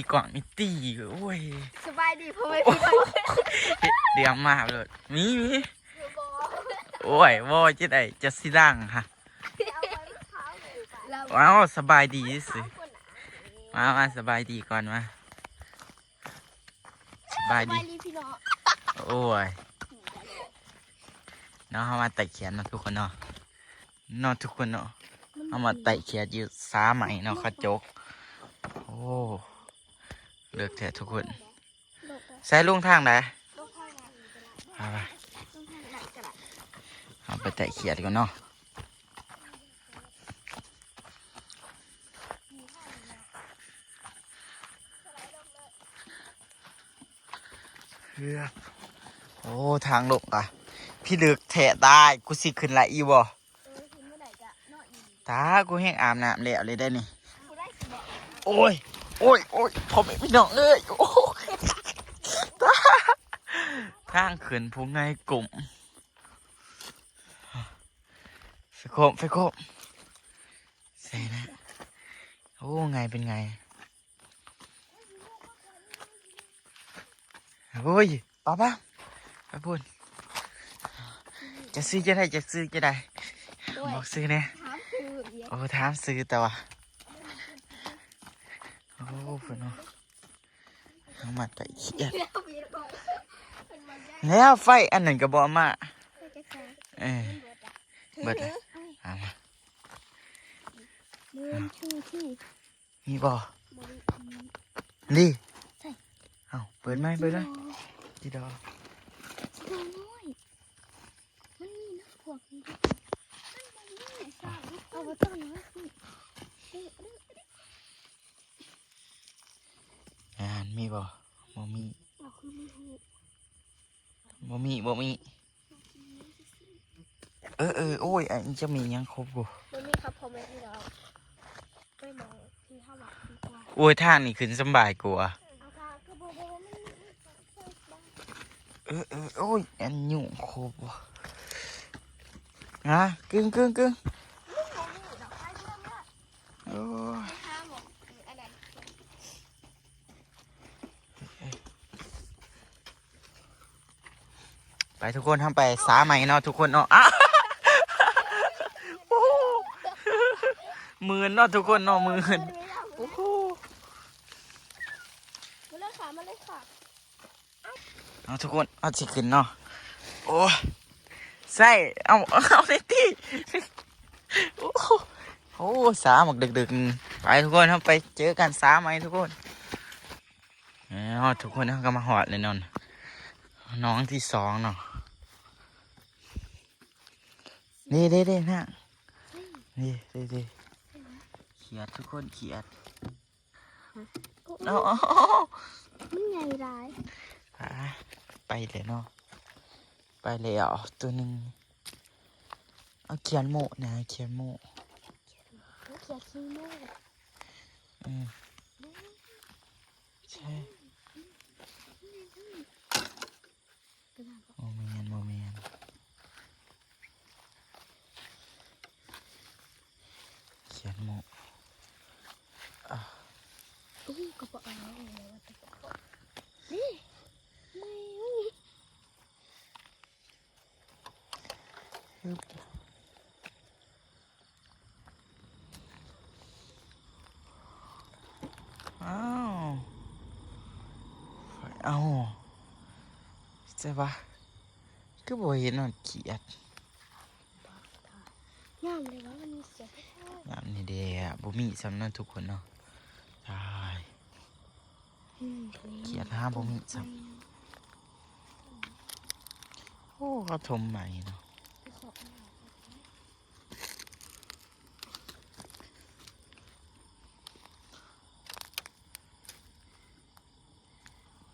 ອີກວ່າງນີ້ຕີ ໂອ້ຍ ສະບາຍດີພໍ່ແມ່ພີ່ນ້ອງ ດຽມມາໂລດ ມີ ມີ ໂອ້ຍ ບໍ່ຈະໄດ້ ຈະຊິລ້າງຫະ ເອົາ ສະບາຍດີຊື່ ມາ ມາ ສະບາຍດີກ່ອນ ມາ ສະບາຍດີ ສະບາຍດີພີ່ນ້ອງ ໂອ້ຍ ເນາະ ເຮົາມາໄຕ່ຂຽດເນາະທຸກຄົນເນາະ ເນາະທຸກຄົນເນາະ ເຮົາມາໄຕ່ຂຽດຢູ່ສາໃໝ່ເນາະ ຂະຈົກ ໂອ້ ເລິກແທ້ທຸກຄົນ ໃສ່ລົງທາງໃດ ເອົາໄປ ເຮົາໄປໄຕ່ຂຽດກ່ອນເນາະ ໂອ້ ທາງລົງກະພິລຶກແທ້ຕາຍ ກູຊິຂຶ້ນໄດ້ອີກບໍ່ ຕາ ກູແຮ່ງອາບນ້ຳແລ້ວເລີຍໄດ໋ນີ້ ໂອ້ຍ ໂອ້ຍ ໂອ້ຍ ພໍ່ແມ່ພີ່ນ້ອງເອີຍ ໂອ້ ຕາ ທາງຂຶ້ນພູໄງກົມ ໄຟໂຄມ ໄຟໂຄມ ໃສ່ນະ ໂອ້ ໄງເປັນໄງ ໂອ້ຍ ປ້າ ປ້າ ໄປພຸ້ນ ຈະຊື່ຈະໄດ້ ຈະຊື່ຈະໄດ້ ໂອ້ຍ ບອກຊື່ແດ່ ຖາມຊື່ອີກ ໂອ້ ຖາມຊື່ແຕ່ວ່າ ໂອ້ ເພິ່ນເນາະ ເຮົາມາໄຕ່ຂຽດ ແລ້ວໄຟອັນນັ້ນກໍບໍ່ເອົາມາ ເອີ ເບິດລະ ເອົາມາ ເດີນຊື່ທີ່ ມີບໍ່ ບໍ່ມີ ນີ້ ໃສ່ ເອົ້າ ເປີດໄມ້ ເປີດໄມ້ ຈີດອ ຈີດອນ້ອຍ ມັນມີນະພວກນີ້ ມັນບໍ່ມີ ເອົາ ເອົາບໍ່ຕ້ອງນະ ອ່າ ມີບໍ່ ບໍ່ມີ ເອົາ ຄືບໍ່ຮູ້ ບໍ່ມີ ບໍ່ມີ ເອີ ເອີ ໂອ້ຍ ອັນຈະມີຫຍັງຄົບຢູ່ ບໍ່ມີຄັບ ພໍ່ແມ່ພີ່ນ້ອງ ໄປໝ່ອງທີ່ເຮົາວ່າດີກວ່າ ໂອ້ຍ ທາງນີ້ຂຶ້ນສຳບາຍກວ່າ ເອົາ ຄືບໍ່ ບໍ່ ບໍ່ມີ ເອີ ເອີ ໂອ້ຍ ອັນຍຸງຄົບ ຫາ ກຶງ ກຶງ ກຶງ ໂອ້ຍ ໄປທຸກຄົນ ເຮົາໄປສາໃໝ່ເນາະທຸກຄົນເນາະ ອ້າ ໂອ້ ໝື່ນເນາະທຸກຄົນເນາະ ໝື່ນ ໂອ້ໂຫ ມາເລີຍຄ່ະ ມາເລີຍຄ່ະ ເອົາທຸກຄົນ ເຮົາຊິຂຶ້ນເນາະ ໂອ້ ໃສ່ ເອົາ ເອົາໄດ້ຕິ ໂອ້ ໂອ້ ສາບັກເດິກໆ ໄປທຸກຄົນ ເຮົາໄປເຈີກັນສາໃໝ່ທຸກຄົນ ເອົາ ທຸກຄົນ ເຮົາກໍມາຮອດແລ້ວເນາະ ໜອງທີສອງເນາະ ນີ້ເດ້ໆ ນະ ນີ້ເດ້ໆ ຂຽດທຸກຄົນ ຂຽດ ໂອ້ ເອົາ ມັນໃຫຍ່ຫຼາຍ ອ່າ ໄປແລ້ວເນາະ ໄປແລ້ວຕົວໜຶ່ງ ເອົາຂຽດໂມ້ນະ ຂຽດໂມ້ ຂຽດຂີ້ໂມ້ ອືມ ໃຊ່ ບໍ່ແມ່ນ ບໍ່ແມ່ນ ຂຽດໂມ້ ອາ ອຸ້ຍ ກໍບໍ່ເອົາແລ້ວ ນີ້ ຮຶບ ອ້າວ ເອົາ ໃຊ່ປະ ຄືບໍ່ເຫັນຮອດຂຽດ ງາມເລີຍວ່າມັນມີຂຽດ ງາມນີ້ເດ້ ບໍ່ມີຊ້ຳເນາະທຸກຄົນເນາະ ຕາຍ ອືມ ຂຽດຫາບໍ່ມີຊ້ຳ ໂອ້ ເຂົາຖົມໃໝ່ເນາະ.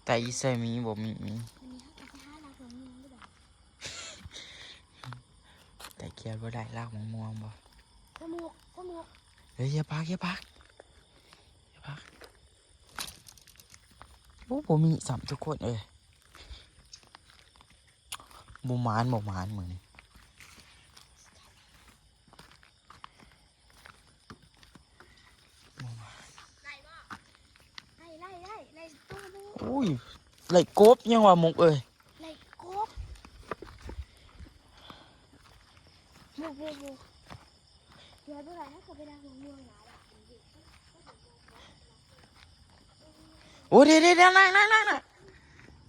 ແຕ່ອີ່ໃສມີບໍ່ມີ ມີ ອັນນີ້ເຮົາກໍໄປຫາລັກໝາກມ່ວງບໍ່ໄດ້ ແຕ່ຂຽດບໍ່ໄດ້ ລັກໝາກມ່ວງບໍ່ ສະໝຸກ ສະໝຸກ ເອີຍ ຢ່າປາກ ຢ່າປາກ ຢ່າປາກ ໂອ້ ບໍ່ມີຊ້ຳທຸກຄົນເອີຍ ບໍ່ໝານ ບໍ່ໝານມື້ນີ້ ບໍ່ໝານ. ໂອ້ຍ ໄດ້ກົບຫຍັງວະ ມຸກເອີຍ? ໄດ້ກົບ. ໂອ້ ເດ ເດ ເດ ນັ່ງ ນັ່ງ ນັ່ງ ນັ່ງ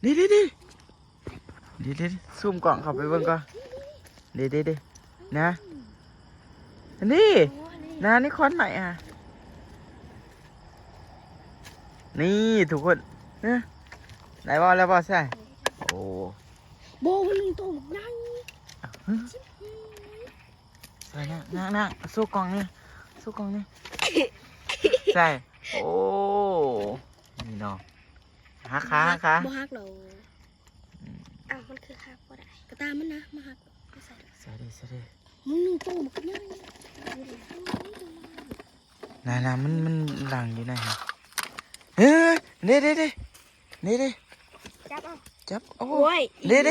ເດ ເດ ເດ ເດ ເດ ຊູມກ້ອງເຂົ້າໄປເບິ່ງກ່ອນ. ເດ ເດ ເດ ນະ ນີ້ ໂອ້ ອັນນີ້ ນະ ນີ້ຄອນໃໝ່ອະ ນີ້ທຸກຄົນ ເອີ ໄດ້ບໍ່ ໄດ້ບໍ່ ໃສ່ ໂອ້ ບໍ່ ມັນໂຕບັກໃຫຍ່. ໃສ່ນະ ນະ ນະ ໂຊກ້ອງນີ້ ໂຊກ້ອງນີ້ ໃສ່ ໂອ້ ນີ້ເນາະ ຫັກຂາ ຫັກຂາ ບໍ່ຫັກດອກ. ອືມ ອ້າວ ມັນຄືຫັກບໍ່ໄດ້ ກະຕາມັນນະ ມາຫັກ ໃສ່ເດີ ໃສ່ເດີ ໃສ່ເດີ ມັນໂຕບັກໃຫຍ່ ນະ ນະ ມັນ ມັນຫຼັ່ງຢູ່ໃນຫັ້ນ ເອີ ເດ ເດ ເດ ເດ ເດ ຈັບເອົາ ຈັບ ໂອ້ ໂອ້ຍ ເດ ເດ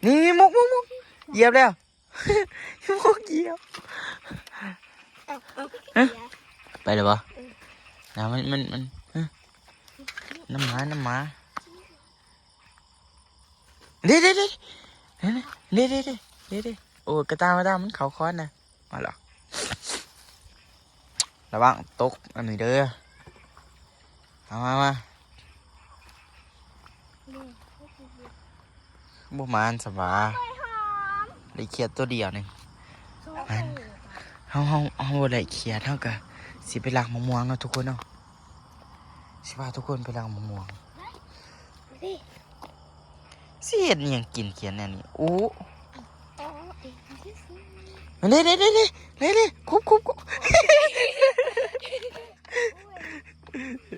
ນີ້ ນີ້ ມຸກ ມຸກ ມຸກ ຢຽບແລ້ວ. ໂອ້ ກຽວ ເອົາ ເອົາ ຮະ ເອົາ ໄປແລ້ວບໍ່? ເອີ ນະ ມັນ ມັນ ມັນ ຮະ ນ້ຳໝາ ນ້ຳໝາ ເດ ເດ ເດ ເດ ໂອ້ ກະຕ່າ ກະຕ່າ ມັນເຂົ້າຄອນນະ ມາລະ ລະວັງຕົກອັນນີ້ເດີ ເອົາມາ ມາ ບໍ່ໝານສຳຫວາ ໄດ້ຂຽດຕົວດຽວໜຶ່ງ ເຮົາ ເຮົາ ເຮົາບໍ່ໄດ້ຂຽດ ເຮົາກະຊິໄປລັກໝາກມ່ວງເນາະທຸກຄົນເນາະ ຊິພາທຸກຄົນໄປລັກໝາກມ່ວງ. ຊິເຮັດອີ່ຫຍັງກິນຂຽດແນວນີ້ ໂອ້ ເດ້ ເດ້ ເດ້ ເດ້ ເດ້ ຄຸບ ຄຸບ ຄຸບ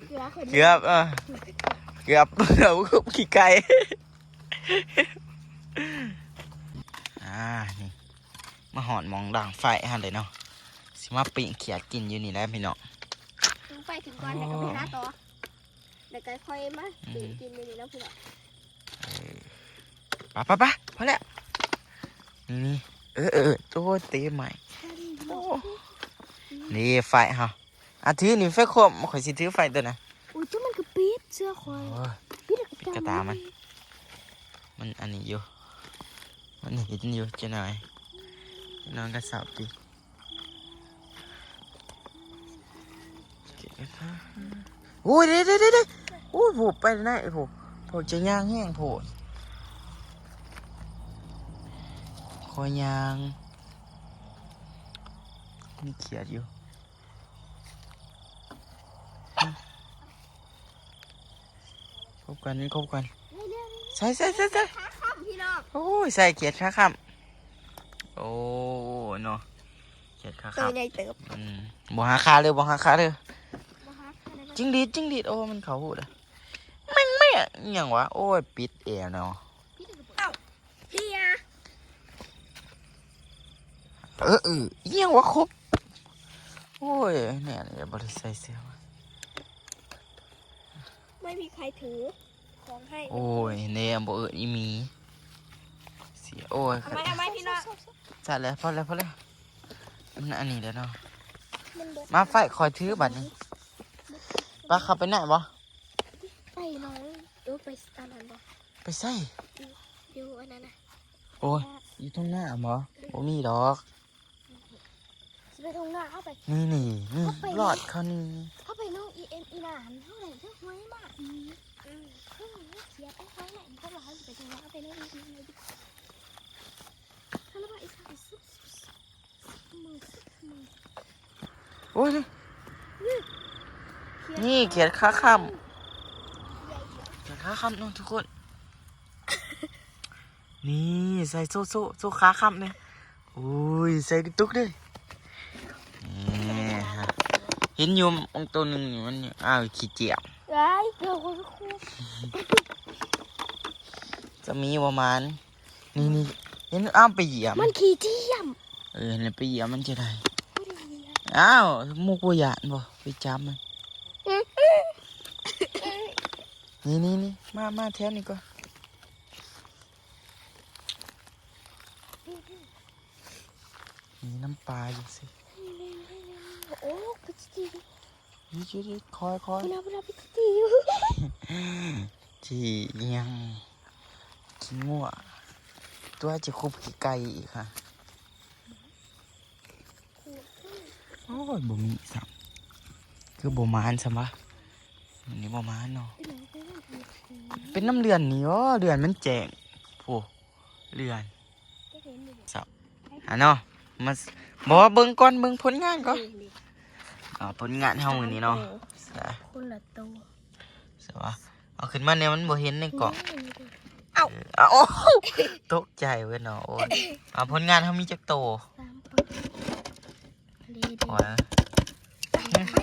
ເກືອບ ເກືອບ ເອີ ເກືອບ ເກືອບ ຄຸບຂີ້ໄກ່ ອ່າ ນີ້ ມາຮອດໝ່ອງດັງໄຟຫັ້ນເລີຍເນາະ ຊິມາປີ້ງຂຽດກິນຢູ່ນີ້ແຫຼະພີ່ນ້ອງ ຜິງໄຟຂຶ້ນກ່ອນ ແລ້ວກໍໄປຫາຕໍ່ ແລ້ວກໍຄ່ອຍມາ ອືມ ປີ້ງກິນຢູ່ນີ້ເນາະພີ່ນ້ອງ ເອີ ໄປ ໄປ ໄປ ພໍແລ້ວ ນີ້ ນີ້ ເອີ ເອີ ເອີ ໂອ້ ເຕະໃໝ່ ໂອ້ ນີ້ໄຟເຮົາ ອ່ະ ຖືນີ້ໄຟຄົມ ຂ້ອຍຊິຖືໄຟຕົວນັ້ນ ໂອ້ຍ ເຈົ້າມັນກໍປິດເສື້ອຂ້ອຍ ໂອ້ຍ ປິດກະຕາມັນ ມັນອັນນີ້ຢູ່ ມັນເຫັນຢູ່ ຈັກໜ້ອຍ ຈັກໜ້ອຍກໍເຊົາຕິ ໂອ້ຍ ເດ້ ເດ້ ເດ້ ເດ້ ໂອ້ຍ ໂພດ ໄປໄດ້ ໂພດ ໂພດ ຈະຍ່າງແຮງໂພດ ຂ້ອຍຍ່າງ ມີຂຽດຢູ່. ຄົບກັນ ມັນຄົບກັນ ໃສ່ ໃສ່ ໃສ່ ໃສ່ ຂາຄ້ຳພີ່ນ້ອງ ໂອ້ຍ ໃສ່ຂຽດຂາຄ້ຳ ໂອ້ ເນາະ ຂຽດຂາຄ້ຳ ໂຕໃຫຍ່ເຕີບ ອືມ ບໍ່ຫາຄາເລີຍ ບໍ່ຫາຄາເລີຍ ບໍ່ຫາຄາເລີຍ ຈິງຫຼີດ ຈິງຫຼີດ ໂອ້ ມັນເຂົ້າຫູດ ແມ່ງ ແມ່ງ ອີ່ຫຍັງວະ ໂອ້ຍ ປິດແອເນາະ ເອົ້າ ເຮຍ ເອີ ເອີ ອີ່ຫຍັງວະ ຄົບ ໂອ້ຍ ແນ່ເລີຍ ບໍ່ໄດ້ໃສ່ເສື້ອ ໄມ່ມີໃຄຖືຂອງໃຫ້ ໂອ້ຍ ແນ່ ບໍ່ເອີ້ນອີ່ໝີ ເສຍ ໂອ້ຍ ເອົາໃໝ່ ເອົາໃໝ່ ພີ່ນ້ອງ ຈັດແລ້ວ ພໍແລ້ວ ພໍແລ້ວ ມັນອັນນີ້ແຫຼະເນາະ ມັນເບິດ ມາ ໄຟ ຂ້ອຍຖືບັດນີ້ ປາ ເຂົ້າໄປໃນບໍ່? ໄປນ້ອງ ເອີ ໄປອັນນັ້ນບໍ່? ໄປໃສ? ຢູ່ ຢູ່ອັນນັ້ນນະ ໂອ້ຍ ຢູ່ທົ່ງນາບໍ່? ບໍ່ມີດອກ ຊິໄປທົ່ງນາ ເຮົາໄປ ນີ້ ນີ້ ນີ້ ເຮົາໄປ ລອດເຂົານີ້ ເຮົາໄປນ້ອງອີເອັມ ອີນາຫັ້ນ ເຮົາໄດ້ເລືອກຫວຍມາ ອືມ ເອີ ເຮົາໄດ້ຂຽດໄປເຮົາແຫຼະ ເພາະວ່າເຮົາຊິໄປທົ່ງນາ ເຮົາໄປນ້ອງອີເອັມ ເຮົາລະວ່າອີສານ ໂອ້ຍ ນີ້ ນີ້ຂຽດຂາຄ້ຳ ຂຽດຂາຄ້ຳເນາະທຸກຄົນ ນີ້ໃສ່ໂຊ ໂຊ ໂຊຂາຄ້ຳແດ່ ໂອ້ຍ ໃສ່ກະຕຸກເດີ້ ນີ້ ເຫັນຢູ່ ໂຕໜຶ່ງນີ້ມັນ ອ້າວ ຂີ້ຈຽມ ໄດ້ ເກີບຄົນ ຈະມີບໍ່ມານ ນີ້ ນີ້ ເຫັນ ອ້າວ ໄປຢຽມ ມັນຂີ້ຈຽມ ເອີ ເຫັນໄປຢຽມມັນຈະໄດ້ ບໍ່ໄດ້ຢຽມ ອ້າວ ໝູ່ບໍ່ຢ້ານບໍ່ ໄປຈັບມັນ ນີ້ ນີ້ ນີ້ ມາ ມາແຖວນີ້ກ່ອນ ມີນ້ຳປາຢູ່ຊິ ໂອ້ ກະຈິຕີ ຢູ່ ຢູ່ ຢູ່ ຄອຍ ຄອຍ ພຸ້ນນະ ພຸ້ນນະ ກະຈິຕີຢູ່ ຂີ້ຫຍັງ ຂີ້ງົວ ຕົວະຊິຂຸບຂີ້ໄກ່ອີກຫະ. ໂອ້ຍ ບໍ່ມີຊ້ຳ ຄືບໍ່ໝານຊ້ຳວະ ມື້ນີ້ບໍ່ໝານເນາະ. ເປັນນຳເດືອນນີ້ບໍ ເດືອນມັນແຈ້ງ ໂອ້ ເດືອນ ສະ ອາເນາະ ມາ ບໍ່ ເບິ່ງກ່ອນ ເບິ່ງຜົນງານກ່ອນ. ນີ້ ນີ້ ເອົາຜົນງານເຮົາມື້ນີ້ເນາະ ຄົນລະໂຕ ສະ ເອົາຂຶ້ນມາແດ່ ມັນບໍ່ເຫັນໃນກ້ອງ. ນີ້ ນີ້ ເອົາ ເອີ ເອົາ ໂອ້ ຕົກໃຈເວີຍເນາະ. ໂອ້ຍ ເອົາ ຜົນງານເຮົາມີຈັກໂຕ? ສາມໂຕ. ໂອ້ຍ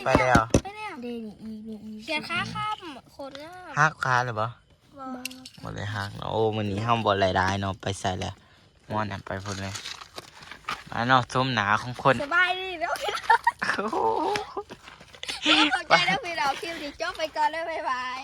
ໄປແລ້ວ ໄປແລ້ວ. ເດ ນີ້ອີກ ນີ້ອີກ ຂຽນຂາຄ້ຳ ໂຄດງາມ. ຫັກຂາແລ້ວບໍ່? ບໍ່ ບໍ່ໄດ້ຫັກເນາະ. ໂອ້ ມື້ນີ້ເຮົາບໍ່ໄດ້ຫຼາຍເນາະ ໄປໃສແລ້ວ? ໝໍນຳໄປພຸ້ນເລີຍ. ມາເນາະ ຊົມໜ້າຂອງຄົນ. ສະບາຍດີເນາະ ໂອ້ໂຫ ຂອບໃຈເດີພີ່ນ້ອງ ຄລິບນີ້ຈົບໄປກ່ອນເດີ ບາຍບາຍ.